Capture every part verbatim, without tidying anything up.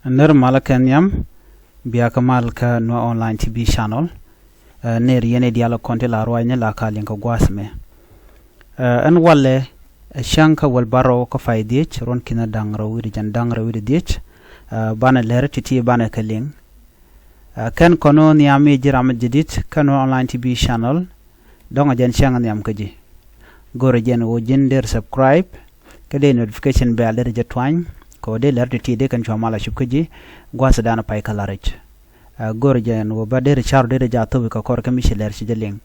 Nir malä kɛ nhiam, bia kä mal kä Nuer Online T V channel. Ɛ, nir yɛn i̱ diaal kɔn ti la ruacni la ka liŋ kɛ gua̱a̱th mɛ. Ɛ, ɛn walɛ ɛ cäŋ kä wäl bärɔw kä pay dhiec, ruɔ̱n ki̱n da̱ŋ rɛw wi̱cdɛ jiɛn da̱ŋ rɛw wi̱cdɛ dhiec. Ɛ, banɛ lɛr ti̱ti̱ banɛ kɛ liŋ. Ɛ, kɛn kɔn ɣöö nhiam i̱ ji̱ ram jadid kä Nuer Online T V channel. Dɔ̱ŋ ɛ jɛn cäŋ nhiam kä ji̱. Go̱rɛ jɛn ɣöö ji̱n deri subscribe, kä dee notification bell deri jɛ tuany, kɛ ɣöö dee lɛr ti̱ti̱ dee kɛn cua mal a cup kä ji̱, gua̱thdan pay kä la̱ric. Ɛ, go̱rɛ jɛn ɣöö bä deri car deri jɛ a thop kɛ kɔr kä mi ci lɛr ci jɛ liŋ.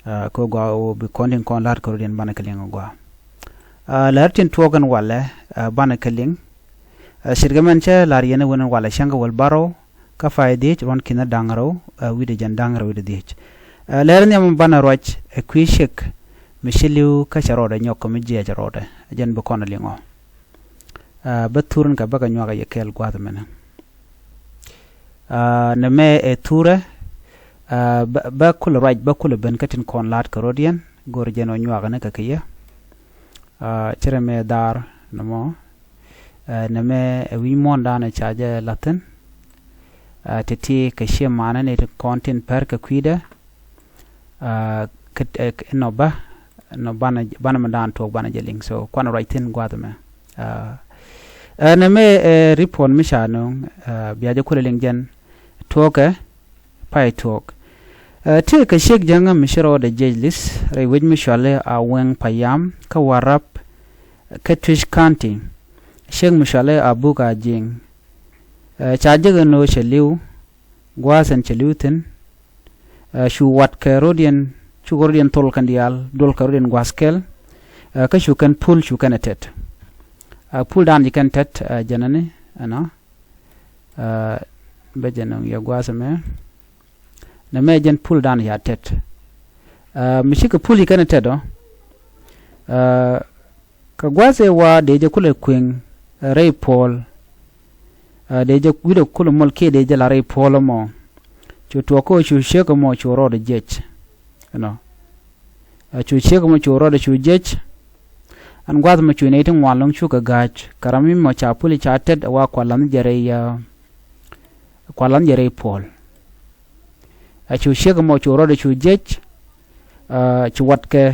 Ɛ, kɛ ɣöö gɔaa ɣöö bi kɔn tin kɔn la̱t kɛ rɔ̱diɛn banɛ kɛ liŋ ɛ gɔaa. Ɛ, lɛr tin tuɔɔk ɛn walɛ, ɛ, banɛ kɛ liŋ. Ɛ, ce̱tkɛ mɛn cä la̱r yɛn ɛ wen ɛn walɛ cäŋ kä wäl bärɔw, kä pay dhiec, ruɔ̱n ki̱n da̱ŋ rɛw, ɛ, wi̱cdɛ jiɛn da̱ŋ rɛw wi̱cdɛ dhiec. Ɛ, lɛr nhiam banɛ ruac ɛ kui̱ ciek mi ci li̱w kä cɛ rɔɔdɛ nyɔk kɛ mi jiɛc rɔɔdɛ. Ɛ jɛn bi kɔn liŋ ɔ. Ɛ, bä thur in kɛ bä kɛ nyuak ɛ yɛ kɛɛl gua̱a̱th mɛnɛ. Ɛ, nɛmɛ ɛ thurɛ, ɛ, bä, bä kulɛ ruac, bä kulɛ ben kä tin kɔn la̱t kɛ rɔ̱diɛn, go̱rɛ jɛn ɔ nyuak ni kɛ kɛ yɛ. Ɛ, cirɛ mɛ dhaar nɔmɔ. Ɛ, nɛmɛ ɛ wi̱i̱ muɔ̱ɔ̱ndan ɛ ca jɛ la̱thi̱n. Ɛ, ti̱ti̱ kɛ ciɛ manɛ ni ti kɔn tin pɛr kɛ kui̱dɛ. Ɛ, kä, ɛ, kä nɔ bä, nɔ banɛ, banɛ mi daan tuɔɔk banɛ jɛ liŋ. So, kuanɛ ruac thi̱n gua̱a̱th mɛ. Ɛ, ɛ, nɛmɛ ɛ report mi ca nöŋ, ɛ, bia jɛ kulɛ liŋ jɛn tuɔɔkɛ, pay tuɔɔk. Ɛ, tëëkɛ ciek jäŋä mi ci rɔɔdɛ jiɛc li̱th rɛy wec mi cɔali a Weŋ Payam kä Warrap kä Twic County. Ciek mi cɔali a Buk a Jiŋ. Ɛ, ca jek ɛn ɣöö cɛ li̱w, gua̱a̱th ɛn cɛ li̱w thi̱n. Ɛ, cu watkɛ rɔ̱diɛn, cukɛ rɔ̱diɛn thol kɛn diaal, duɔlkɛ rɔ̱diɛn gua̱a̱th kɛl. Ɛ, kä cu kɛn pul, cu kɛn ɛ tɛt. Ɛ, puldan ci kɛn tɛt, ɛ, jɛnɛni ɛnɔ. Ɛ, bɛ jɛ nöŋ yɛ gua̱a̱th ɛmɛ. Nɛmɛ jɛn puldan ca tɛt. Ɛ, mi cikɛ pul ci kɛn ɛ tɛt ɔ. Ɛ, kɛ gua̱a̱th ëë wa dee jɛ kulɛ kuëŋ, ɛ, rɛy puɔl. Ɛ, dee jɛ wi̱cdɛ kulɛ muɔl kiɛ dee jɛ la rɛy puɔl ɛmɔ. Cu tuɔɔk kä cu ciek ɛmɔ cu rɔɔdɛ jiɛc. Ɛnɔ. Ɛ, cu ciek ɛmɔ cu rɔɔdɛ cu jiɛc. Ɛn gua̱a̱th ɛmɔ cu nɛy ti ŋuan lo̱ŋ cukɛ ga̱a̱c. Kɛ ram mi mɔ ca pul ca tɛt ɛ wa kua la̱nh jɛ rɛy, ɛ, kua la̱nh jɛ rɛy puɔl. Ɛ, cu ciek ɛmɔ cu rɔɔdɛ cu jiɛc. Ɛ, ci watkɛ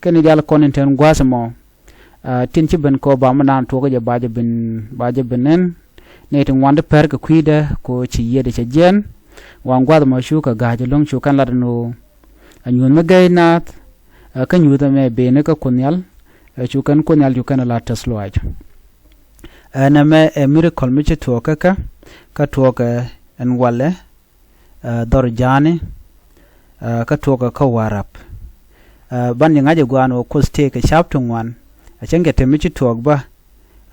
kɛn i̱ diaal kɔn in te gua̱a̱th ɛmɔ. Ɛ, tin ci ben kɔ ba mi naan tuɔɔk jɛ ba jɛ ben, ba jɛ ben nɛn. Nɛy ti ŋuan ti pɛr kɛ kui̱dɛ kɔ ci yiëëdɛ cɛ jiɛn. Wa ɛn gua̱a̱th ɛmɔ cukɛ ga̱a̱c ɛlɔ̱ŋ cu kɛn lat ɛn ɣöö ɛ nyuuth mi gɛy naath. Ɛ, kä nyuuth ɛmɛ ben kä Kuoth Nhial. Ɛ, cu kɛn Kuoth Nhial cu kɛn ɛ la tɛth lɔaac. Ɛ, nɛmɛ ɛ miracle mi ci tuɔɔk kä kä, kä tuɔɔkɛ ɛn walɛ, ɛ, dhɔr ja̱a̱ni, ɛ, kä tuɔɔkɛ kä Warrap. Ɛ, ban ji̱ ŋa̱c ɛ gua̱a̱n ɣöö Kuoth tëëkɛ ca̱p ti ŋuan. Ɛ cäŋ kɛ te mi ci tuɔɔk bä,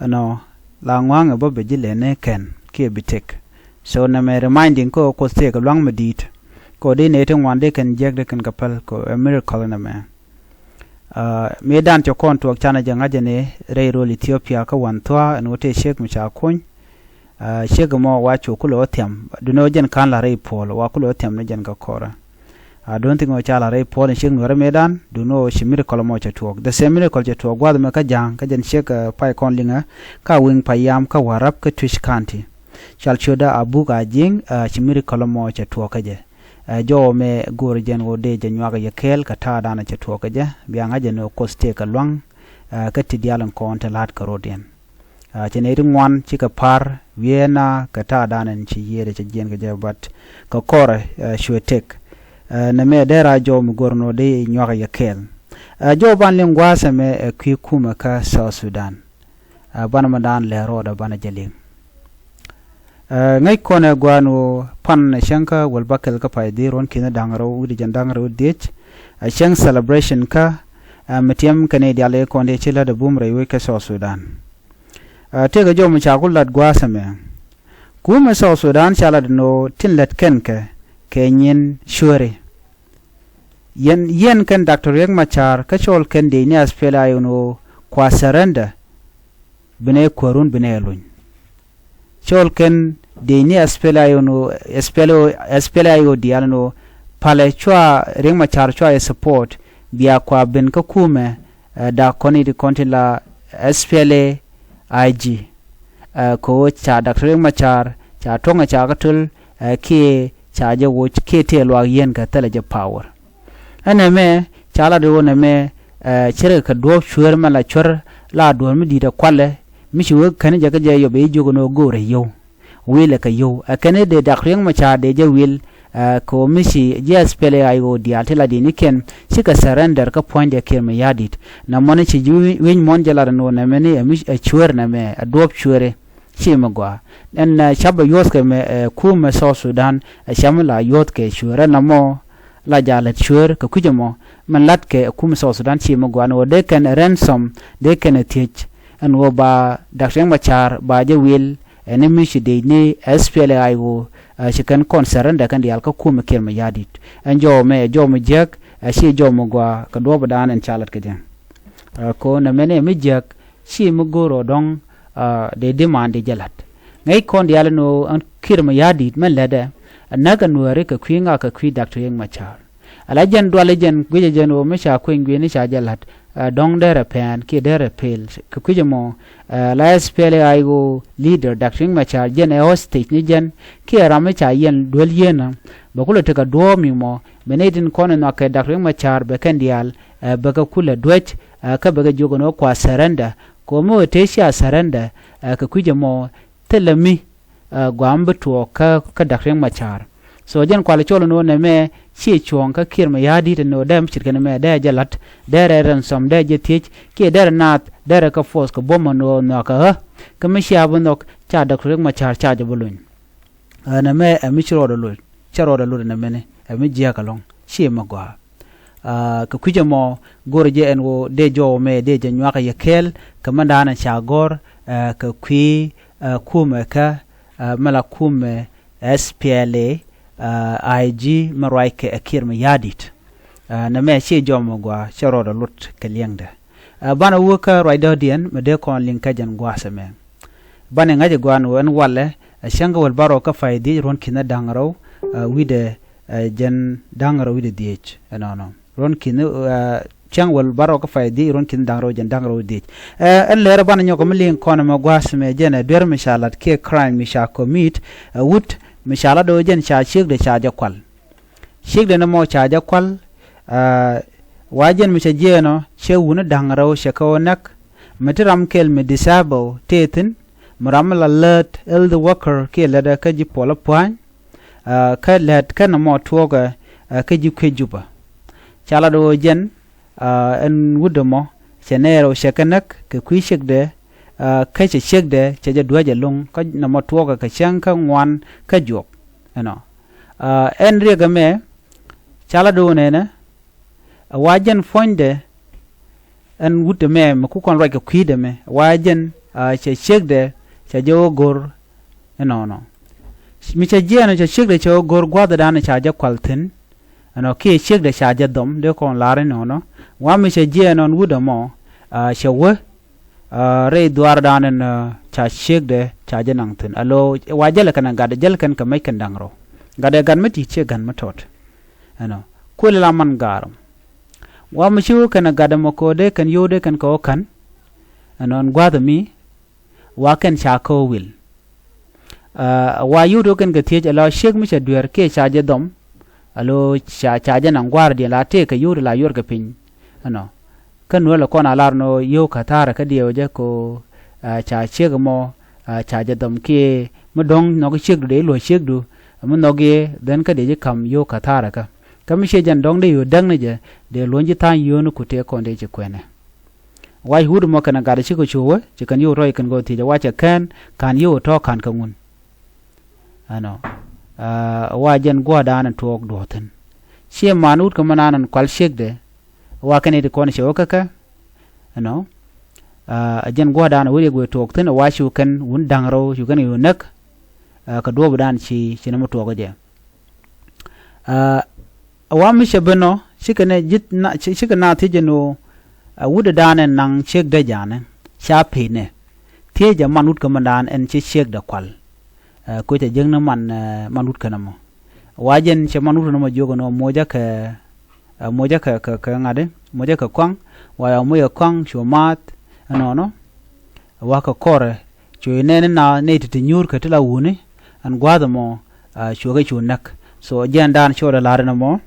ɛnɔ, la ŋua̱a̱ŋ ɛ bä bɛ ji̱ lɛni kɛn kiɛ bi tëk. So nɛmɛ reminding kä ɣöö Kuoth tëëkɛ lua̱ŋ mi di̱i̱t. Kä ɣöö dee nɛy ti ŋuan dee kɛn jiäk dee kɛn kɛ päl kɛ ɣöö ɛ miracle nɛmɛ. Ɛ, mëëdan cɛ kɔn tuɔɔk canɛ jɛ ŋa̱c jɛ ni rɛy rööl Ethiopia kä Wanthua ɛn ɣöö tëë ciek mi ca kuny. Ɛ, ciek ɛmɔ wa cu kulɛ wä thiam. Duundɛ ɣöö jɛn ka̱n la rɛy puɔl, wa kulɛ wä thiam ni jɛn kɛ kɔrɛ. Ɛ, duundɛ ɣöö ca la rɛy puɔl ni ciek Nuäärä mëëdan, duundɛ ɣöö ci miracle ɛmɔ cɛ tuɔɔk. The same miracle cɛ tuɔɔk gua̱a̱th ɛmɛ kä Ja̱a̱ŋ, kä jɛn ciek, ɛ, pay kɔn liŋä, kä Weŋ Payam, kä Warrap, kä Twic County. Cal ciötdä a Buk a Jiŋ, ɛ, ci miracle ɛmɔ cɛ tuɔɔk kä jɛ. Ɛ, jɔwä mɛ go̱o̱rä jɛn ɣöö dee jɛ nyuak yɛ kɛɛl kɛ ta̱a̱dan cɛ tuɔɔk kä jɛ, bia ŋa̱c jɛ ni ɣöö Kuoth tëëkɛ lua̱ŋ, ɛ, kä ti diaal in kɔn te la̱t kɛ rɔ̱diɛn. Ɛ, ci nɛy ti ŋuan cikɛ pa̱r, wiee na kɛ ta̱a̱dan in ci yiëëdɛ cɛ jiɛn kɛ jɛ, but kɛ kɔrɛ, ɛ, cuɛ tëk. Ɛ, nɛmɛ dee raar jɔw mi go̱o̱rä ni ɣöö dee nyuak yɛ kɛɛl. Ɛ, jɔw ban liŋ gua̱a̱th ɛmɛ ɛ kui̱ kumɛ kä South Sudan. Ɛ, banɛ mi daan lɛ rɔɔdɛ banɛ jɛ liŋ. Ɛ, ŋäc kɔn ɛ gua̱a̱n ɣöö pan ɛ cäŋ kä wäl bäkɛl kä pay dhieec ruɔ̱n ki̱n da̱ŋ rɛw wi̱cdɛ jiɛn da̱ŋ rɛw dhiec. Ɛ cäŋ celebration kä, ɛ, mi tiɛm kɛn i̱ diaal i̱ kɔn ti ci lät ɛ bum rɛy wec kä South Sudan. Ɛ, tëëkɛ jɔw mi ca ku lat gua̱a̱th ɛmɛ. Kumɛ South Sudan ca lat ɛn ɣöö tin lät kɛn kɛ, kɛ nyin cueeri. Yɛn, yɛn kɛn Doctor Riek Machar kä cɔl kɛn dee ni S P L A I O ɛn ɣöö kua surrender. Binɛ kuäärun binɛ luny. Cɔl kɛn dee ni S P L A I O ɛn ɣöö, S P L A I O, S P L A I O diaal ɛn ɣöö palɛ cua Riek Machar cua yɛ support bia kua ben kä kumɛ, ɛ, dak kɔn i̱ ti kɔn ti la S P L A I G. ɛ, kɛ ɣöö ca Doctor Riek Machar ca tuɔ̱ŋɛ ca kä töl, ɛ, kiɛ ca jɛ woc kiɛ tëë luaak yieen kɛ thilɛ jɛ power. Ɛn ɛmɛ ca lat ɣöö nɛmɛ, ɛ, ce̱tkɛ kɛ duɔ̱ɔ̱p cueer mɛ la cuer la duɔ̱ɔ̱r mi di̱i̱t ɛ kualɛ mi ci wee kɛn jɛ kä jɛ yop i̱ jiök ɛn ɣöö go̱o̱rɛ yio̱w. Wi̱i̱lɛ kɛ yio̱w ɛ kɛn i̱ dee Doctor Riek Machar dee jɛ wi̱i̱l, ɛ, kɛ ɣöö mi ci ji̱ SPLA-IO diaal ti la di̱i̱t ni kiɛn cikɛ surrender kä puɔ̱nydɛ Kiir Mayardit. Nɛmɔ ni ci ji̱ wi̱c muɔ̱n jɛ lat ɛn ɣöö nɛmɛ ni ɛ mi ɛ cueer nɛmɛ ɛ duɔ̱ɔ̱p cueeri. Ci mi gɔaa. Ɛn, ɛ, ca bɛ yuɔ̱thkɛ mɛ, ɛ, kumɛ South Sudan, ɛ, ca mi la yuɔ̱thkɛ cueer. Ɛn nɔmɔ la ja̱ lät cueer kɛ kui̱c ɛmɔ, min la̱tkɛ ɛ kumɛ South Sudan ci mi gɔaa ɛn ɣöö dee kɛn ɛ ransom, dee kɛn ɛ thiec. Ɛn ɣöö ba Doctor Riek Machar ba jɛ wi̱i̱l, ɛn mi ci dec ni SPLA-IO, ɛ, ci kɛn kɔn surrender kɛn diaal kä kumɛ Kiir Mayardit. Ɛn jɔw mɛ, ɛ jɔw mi jiäk, ɛ ci jɔw mi gɔaa kɛ duɔ̱ɔ̱pdan ɛn ca lät kɛ jɛ. Ɛ, kɛ ɣöö nɛmɛ ni ɛ mi jiäk, ci mi go̱o̱r ɔ dɔ̱ŋ, ɛ, dee demand dee jɛ la̱t. Ŋäc kɔn diaal ɛn ɣöö ɛn Kiir Mayardit mɛn lätdɛ ɛ näk ɛ Nuääri kɛ kui̱ ŋa kɛ kui̱ Doctor Riek Machar. Ala jɛn dual i̱ jɛn guicɛ jɛn ɣöö mi ca kueny gui̱ni ca jɛ la̱t, ɛ, dɔ̱ŋ derɛ pɛn kiɛ derɛ pel kɛ kui̱c ɛmɔ, ɛ, la SPLA-IO leader Doctor Riek Machar jɛn ɛ hostage ni jɛn kiɛ ram mi ca yɛn duel yieenä. Bɛ kulɛ tekɛ duɔ̱ɔ̱p mi mɔ mi nɛy tin kɔn ɛ nhɔakɛ Doctor Riek Machar bɛ kɛn diaal, ɛ, bɛ kɛ kulɛ duec, ɛ, kä bɛ kɛ jiök ɛn ɣöö kua surrender. Kɛ ɣöö mi ɣöö tëë cia surrender, ɛ, kɛ kui̱c ɛmɔ thilɛ mi, ɛ, gua̱a̱m bi tuɔɔk kä, kä Doctor Riek Machar. So jɛn kualɛ cɔl ɛn ɣöö nɛmɛ ci cuɔ̱ɔ̱ŋ kä Kiir Mayardit ɛn ɣöö dee mi ce̱tkɛ nɛmɛ dee jɛ la̱t, derɛ ransom dee jɛ thiec kiɛ derɛ naath derɛ kɛ force kɛ buɔ̱m ɛn ɣöö nhɔakä ɣä. Kä mi cia bi nhɔk ca Doctor Riek Machar ca jɛ bi luny. Ɛ, nɛmɛ ɛ mi ci rɔɔdɛ lot, cä rɔɔdɛ lot nɛmɛni ɛ mi jiääk ɛlɔ̱ŋ, ci mi gɔaa. Ɛ, kɛ kui̱c ɛmɔ go̱rɛ jɛ ɛn ɣöö dee jɔw mɛ dee jɛ nyuakä yɛ kɛɛl kɛ mɛn da̱a̱n ɛ ca gɔ̱r, ɛ, kɛ kui̱, ɛ, kumɛ kä, ɛ, mɛ la kumɛ SPLA, ɛ, IG mɛ ruac kɛ ɛ Kiir Mayardit. Ɛ, nɛmɛ ci jɔw mi gɔaa, cä rɔɔdɛ lot kɛ liɛŋdɛ. Ɛ, banɛ wä kä ruacdɔ̱diɛn mi dee kɔn liŋ kä jɛn gua̱a̱th ɛmɛ. Banɛ ŋa̱c ɛ gɔaa ɛn ɣöö ɛn walɛ, ɛ, cäŋ kä wäl bärɔw kä pay dhiec ruɔ̱n ki̱n da̱ŋ rɛw, ɛ, wi̱cdɛ, ɛ, jɛn da̱ŋ rɛw wi̱cdɛ dhiec. Ɛnɔnɔ. Ruɔ̱n ki̱n, ɛ, cäŋ wäl bärɔw kä pay dhiec ruɔ̱n ki̱n da̱ŋ rɛw jɛn da̱ŋ rɛw wi̱cdɛ dhiec. Ɛ, ɛn lɛr banɛ nyɔk mi liŋ kɔn ɛmɛ gua̱a̱th ɛmɛ jɛn ɛ duer mi ca la̱t kiɛ crime mi ca commit, ɛ, wut mi ca la̱t ɣöö jɛn ca ciekdɛ ca jɛ kual. Ciekdɛ nɔmɔ ca jɛ kual, ɛ, wa jɛn mi cɛ jiɛɛn ɔ cɛ wuni da̱ŋ rɛw cɛ kɛ ɣöö näk. Mi ti ram kɛl mi disable tëë thi̱n, mi ram mi la lät health worker kiɛ lätdɛ kä ji̱ puɔl ɛ pua̱ny, ɛ, kä lät kä nɔmɔ tuɔɔkɛ, ɛ, kä ji̱ kui̱ Jubɛ. Ca lat ɣöö jɛn, ɛ, ɛn wut ɛmɔ cɛ nɛɛr ɣöö cɛ kɛ näk kɛ kui̱ ciekdɛ, ɛ, kä cɛ ciekdɛ cɛ jɛ duäc ɛlɔ̱ŋ kä nɔmɔ tuɔɔkɛ kɛ cäŋ kä ŋuan kä juɔk. Ɛnɔ. Ɛ, ɛn riɛk ɛmɛ ca lat ɣöö nɛnɛ, ɛ wa jɛn puɔ̱nydɛ ɛn wut ɛmɛ mi ku kɔn ruac kɛ kui̱dɛ mɛ, ɛ wa jɛn, ɛ, cɛ ciekdɛ cɛ jɛ ɣöö go̱r. Ɛnɔnɔ. Mi cɛ jiɛɛn ɔ cɛ ciekdɛ cɛ ɣöö go̱r gua̱thdan ca jɛ kual thi̱n. Ɛnɔ kiɛ ciekdɛ ca jɛ dhɔm dee kɔn lar inɔnɔ. Wa mi cɛ jiɛɛn ɔn wut ɛmɔ, ɛ, cɛ wä, ɛ, rɛy dhuaardan ɛn, ɛ, ca ciekdɛ ca jɛ naŋ thi̱n. Alo wa jälɛ kɛn ɛ gatdɛ jäl kɛn kɛ mec kɛn da̱ŋ rɛw. Gatdɛ gat mi ti̱i̱t ciɛ gat mi tɔt. Ɛnɔ. Kuël la man gaar. Wa mi ci wä kɛn ɛ gatdɛ mɔ ko̱o̱r dee kɛn yio̱w dee kɛn kɛ wä ka̱n. Ɛnɔ ɛn gua̱a̱th ɛmi. Wa kɛn ca kä wil. Ɛ, wa yio̱w ti wä kɛn kɛ thiec ala ciek mi cɛ dueer kiɛ ca jɛ dhɔm. Alo ca, ca jɛ naŋ gua̱a̱r diɛn la tëëkɛ yio̱w ti la yuɔrkɛ piny. Ɛnɔ. Kä nuɔlɛ kɔn a lar nɔ yio̱w kä tha̱a̱rɛ kä diɛw jɛ ko, ɛ, ca ciek mɔ, ɛ, ca jɛ dhɔm kiɛ mi dɔ̱ŋ nhɔk ciekdu dee luɔ̱c ciekdu. Mi nhɔk yɛ dhɛn kä dee ji̱ ka̱m yio̱w kä tha̱a̱rɛ kä. Kä mi ciɛ jɛn dɔ̱ŋ dee yio̱w däk ni jɛ dee luɔ̱ny ji̱ tha̱a̱ny yio̱w ni ku tëë kɔn dee ci kuɛnɛ. Wac wut mɔ kɛn a gat cikɛ cu wä ci kɛn yio̱w tɔ̱ ci kɛn gɔɔ thiec a wac cɛ kɛn ka̱n yio̱w tɔ̱ ka̱n kä ŋun. Ɛnɔ. Ɛ, wa jɛn gua̱a̱rdan tuɔɔk duɔ̱ɔ̱k thi̱n. Ciɛ man wut kɛ mɛ nan ɛn kual ciekdɛ. Wa kɛn i̱ ti kɔn cɛ wä kä kɛ. Ɛnɔ. Ɛ, jɛn gua̱a̱rdan wut yɛ guɛ tuɔɔk thi̱n wa cu kɛn wun da̱ŋ rɛw cu kɛn yio̱w näk. Ɛ, kɛ duɔ̱ɔ̱pdan ci, ci nɔmɔ tuɔɔk jɛ. Ɛ, wa mi cɛ ben ɔ cikɛ nɛ ji̱ na, ci, cikɛ na thiec ɛn ɣöö, ɛ, wut ɛ da̱a̱n ɛn naŋ ciekdɛ ja̱a̱nɛ ca pec nɛ. Thiec ɛ man wut kä mɛn da̱a̱n ɛn ci ciekdɛ kual. Ɛ, koc ɛ jiäkni man, ɛ, man wut kä nɔmɔ. Wa jɛn cɛ man wut kä nɔmɔ jiök ɛn ɣöö mocä kɛ, ɛ, mocä kɛ, kɛ, kɛ ŋa̱t i̱ mocä kɛ kɔaŋ. Wa yɔ moc kɛ kɔaŋ cu maath ɛnɔnɔ. Wa kɛ kɔrɛ Cu nɛn ni na nɛy ti ti nyuur kɛ ti la wuni ɛn gua̱a̱th ɛmɔ, ah, cuɛ kɛ cu näk. So jiɛn daan cɛ wä dee la̱r ɛn ɛmɔ,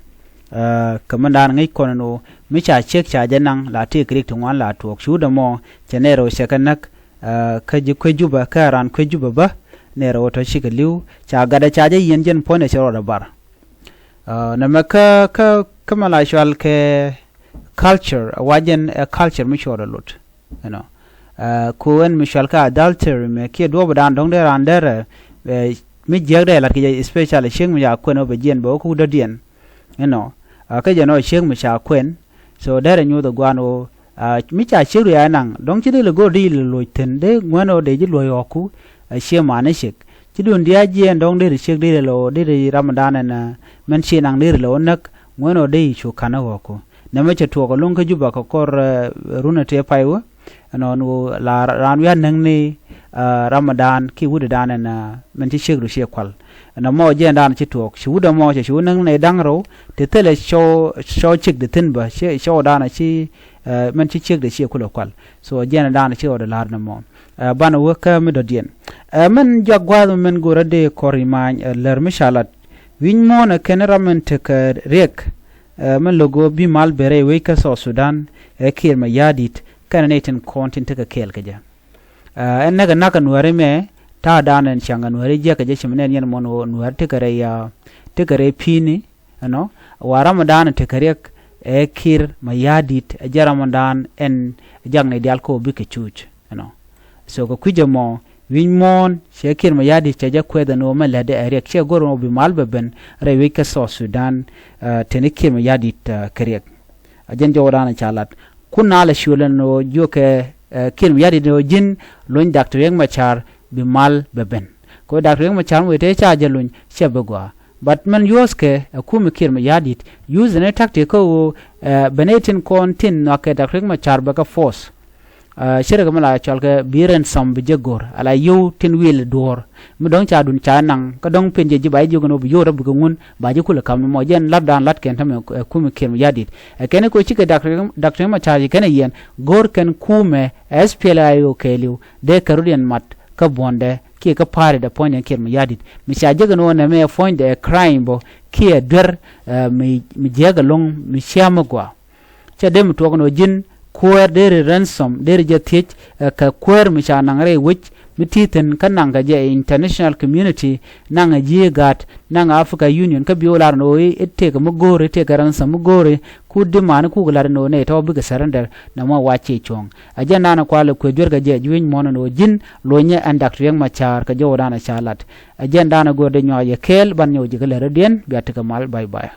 ah, kɛ min daan ŋäc kɔn ɛn ɣöö mi ca ciek ca jɛ naŋ la tëë kɛ rik ti ŋuan la tuɔɔk cu wut ɛmɔ cɛ nɛy rɛw cɛ kɛ näk, ah, kä ji̱ kuec Jubɛ kä raan kuec Jubɛ bä nɛy rɛw tɔ cikɛ li̱w ca gatdɛ ca jɛ yiɛn jɛn puɔ̱nydɛ cɛ rɔɔdɛ bar. Ah, nɛmɛ kä kä kä mɛ la cual kɛ culture, a wa jɛn ɛ culture mi cuɔɔdɛ lot. You know, ah, ku ɛn mi cual kɛ adultery mɛ kiɛ duɔ̱ɔ̱p dan dɔ̱ŋ dee raan derɛ, eh, mi jiäk dee lat kɛ jɛ, especially ciek mi ca kuɛn ɔ bɛ jiɛn bɛ wä kuk dɔ̱diɛn. You know, ah, kä jɛn ɔ ciek mi ca kuɛn. So derɛ nyuuth ɛ guan ɣöö, ah, mi ca ciek ri a naŋ dɔ̱ŋ ci dee lɛ go̱r dee lɛ loc thi̱n dee ŋuɛn ɔ dee ji̱ luɔ̱c ɣɔ̱ku, ah, ciek mani ciek. Ci dun dia̱a̱ jiɛɛn dɔ̱ŋ dee ri ciek dee lɛ lɔ dee ri ram dan ɛn, ah, mɛn ci naŋ dee ri lɛ wä näk ŋuɛn ɔ dee cu ka̱n ɛ ɣɔ̱ku. Nɛmɛ cɛ tuɔɔk ɛlɔ̱ŋ kä Jubɛ kɛ kɔr, eh, run ɛ tëë pay wä. Ɛnɔn ɣöö la raan wi̱i̱ a näk ni, ah, Ramadan kiɛ wutdan ɛn, ah, min ci ciek du ciɛ kual. Ɛn ɛmɔ jɛn dan ci tuɔɔk ci wut ɛmɔ cɛ ci wut näk ni da̱ŋ rɛw ti thilɛ cɔw cɔw ciek di thi̱n bä cɛ cɔw dan ci, eh, min ci ciek di ciɛ kulɛ kual. So jɛn dan ci ɣɔt ɛ la̱r ni mɔ. Eh, banɛ wä kä mi dɔ̱diɛn. Eh, min jak gua̱a̱th min go̱rä dee kɔr imany, eh, lär mi ca lat. Wi̱ny muɔ̱ɔ̱n ɛ kɛn ram min tekɛ riɛk, eh, min lo̱k ɣöö bi mal ben rɛy wec kä South Sudan, ɛ Kiir Mayardit kɛnɛ nɛy tin kɔn tin tekɛ kɛɛl kɛ jɛ. Eh, ɛn näkɛ nakä nuääri mɛ ta̱a̱ da̱a̱n ɛn ca̱ŋ kɛ nuääri jiäk kɛ jɛ ci mi nɛn yɛn muɔ̱n ɣöö nuääri tekɛ rɛy, ah, tekɛ rɛy pi̱i̱ni, ɛnɔ, wa ram da̱a̱n tekɛ riɛk, ɛ Kiir Mayardit ɛ jɛ ram da̱a̱n ɛn jak nɛy diaal kä ɣöö bikɛ cuuc. You know. So kɛ kui̱c ɛmɔ wi̱ny muɔ̱ɔ̱n cɛ Kiir Mayardit cɛ jɛ kuɛth ɛn ɣöö mɛ lätdɛ ɛ riɛk cɛ go̱r ɛn ɣöö bi mal bɛ ben rɛy wec kä South Sudan, eh, teni Kiir Mayardit, eh, kɛ riɛk. A jɛn jɔwdan ca lat kun na lɛ ciöl ɛn ɣöö jiökɛ, eh, Kiir Mayardit ɛn ɣöö ji̱n luny Doctor Riek Machar bi mal bɛ ben. Kɛ ɣöö Doctor Riek Machar mi wee tëë ca jɛ luny cɛ bi gɔaa. But mɛn yuɔ̱thkɛ ɛ kumɛ Kiir Mayardit use ni tactic kä ɣöö, eh, ben ɛ tin kɔn tin nhɔakɛ Doctor Riek Machar bɛ kɛ force. Ah, ce̱tkɛ mi la cɔalkɛ bi ransom bi jɛ go̱r ala yio̱w tin wil duɔ̱ɔ̱r mi dɔ̱ŋ ca dun ca naŋ kä dɔ̱ŋ pen jɛ ji̱ ba ji̱ jiök ɛn ɣöö bi yio̱w rɔ bikɛ ŋun ba ji̱ kulɛ ka̱m ni mɔ jɛn lapdan latkɛn tämɛ, eh, kumɛ Kiir Mayardit. Ɛ kɛn i̱ kɛ ɣöö cikɛ Doctor Doctor Machar ci kɛn ɛ yɛn go̱r kɛn kumɛ S P L A I O kɛɛliw dee kɛ rutdiɛn mat kä buɔ̱ndɛ kiɛ kä pa̱a̱ri dɛ puɔ̱nydɛ Kiir Mayardit mi ca jek ɛn ɣöö nɛmɛ ɛ puɔ̱nydɛ ɛ crime bä kiɛ duer, eh, mi, mi jiääk ɛlɔ̱ŋ mi cia̱a̱ mi gɔaa. Cɛ dee mi tuɔɔk ɛn ɣöö ji̱n kuäär deri ransom deri jɛ thiec, eh, kɛ kuäär mi ca naŋ rɛy wec mi ti̱i̱ thi̱n kä naŋ kɛ jɛ international community, naŋ ɛ ji̱ gaat, naŋ Africa Union kä bi wä lar ɛn ɣöö i̱, i̱ tëëkɛ mi go̱o̱ri, i̱ tëëkɛ ransom mi go̱o̱ri, ku demand kuk lar ɛn ɣöö nɛy tɔ̱ bikɛ surrender nɛmɔ wa ciɛ cuɔ̱ɔ̱ŋ. Ɛ jɛn dan ɛ kualɛ kueth duer kɛ jɛ juëc muɔ̱ɔ̱n ɛn ɣöö ji̱n lunyɛ ɛn Doctor Riek Machar kɛ jɔwdan ɛ ca lat. Ɛ jɛn dan ɛ go̱o̱r dee nyuak yɛ kɛɛl ban nyɔk ji̱ kä lɛr rɔ̱diɛn bia tekɛ mal, bye bye.